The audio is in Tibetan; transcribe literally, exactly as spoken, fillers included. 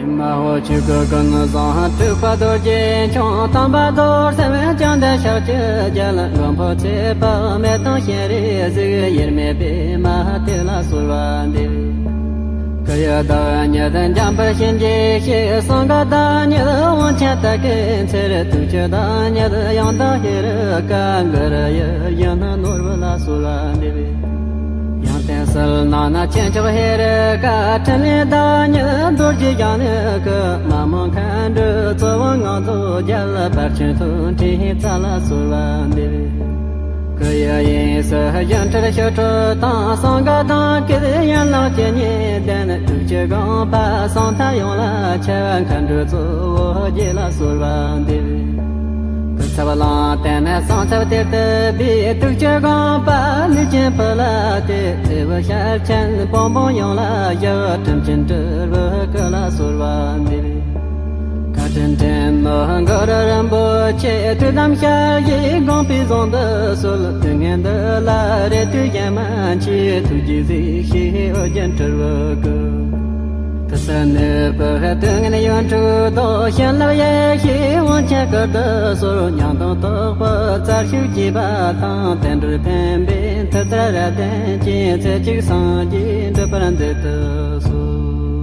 མ་ཧོ་ཆོས་སྐུ་ཀུན་བཟང་སྤྲུལ་པ་རྡོ་རྗེ་འཆང་། དམ་པ་རྡོར་སེམས་བཅོམ་ལྡན་ཤཱཀྱའི་རྒྱལ། མགོན་པོ་ཚེ་དཔག་མེད་དང་སྤྱན་རས་གཟིགས། དབྱེར་མེད་པདྨ་དེ་ལ་གསོལ་བ་འདེབས། སྐུ་ཡི་བདག་ཉིད་འཇམ་དཔལ་གཤིན་རྗེའི་གཤེད། གསང་སྔགས་བདག་ཉིད་དབང་ཆེན་དར་གྱི་ཚེར། ཐུགས་ཀྱི་བདག་ཉིད་ཡང་དག་ཧེ་རུ་ཀ། གུ་རུ་ཡིད་བཞིན་ནོར་བུ་ལ་གསོལ་བ་འདེབས། ཡང་སྟེང་གསལ་སྣང་ན་ཆེ་མཆོག་ཧེ་རུ་ཀ། ཕྲིན་ལས་བདག་ཉིད་རྡོ་རྗེ་འཆང་ནི་སྐུ། མ་མོ་མཁའ་འགྲོའི་གཙོ་བོ་ངང་ཚུལ་རྒྱལ། དཔལ་ཆེན་ཐོག་ཁྲི་རྩ་ལ་གསོལ་བ་འདེབས། སྐུ་ཡི་དབྱིངས་སུ་སྒྱུ་འཕྲུལ་ཞི་ཁྲོ་དང་། གསང་སྔགས་གདངས་སྐད་ཡན་ལག་ཇི་སྙེད་ལྡན། ཐུགས་ཀྱི་དགོངས་པ་ཟང་ཐལ་ཡོངས་ལ་ཁྱབ། མཁའ་འགྲོའི་གཙོ་བོ་རྗེ་ལ་གསོལ་བ་འདེབས། སྐུ་ཚབ་གླང་རྟེན་ནས་གསང་ཆབ་གཏེར་དུ་སྦས། ཐུགས་ཀྱི་དགོངས་པ་ལུས་ཅན་ཕུལ་ཏེ། ཚེ་བོ་ཤར་ཕྱིན་བོན་པོ་ཡོངས་ལ་ཞུ། དྲིན་ཅན་སྤྲུལ་པའི་སྐུ་ལ་གསོལ་བ་འདེབས། བཀའ་དྲིན་དྲན་ནོ་གུ་རུ་རིན་པོ་ཆེ། ཐུགས་དམ་ཞལ་བཞེས་དགོངས་པའི་ཟུང་དུ་གསོལ། དུས་ངན་འདི་ལ་རེ་ལྟོས་གཞན་མ་མཆིས། ཐུགས་རྗེས་གཟིགས་ཤིག་ཨོ་རྒྱན་སྤྲུལ་པའི་སྐུ། དུས་གསུམ་གནས་པའི་དུས་ངན་ཡོངས་འཁྲུགས་དང་། བྱིན་རླབས་ཡེ་ཤེས་དབང་ཆེན་སྐུར་དུ་གསོལ། ཉང་སྟོང་རྟོགས་པའི་རྩལ་ཤུགས་བསྐྱེད་པ་དང་། བསྟན་འགྲོར་ཕན་པའི་མཐུ་རྩལ་རབ་བརྟན་ཅན། ཚེ་གཅིག་སངས་རྒྱས་འགྲུབ་པར་མཛད་དུ་གསོལ།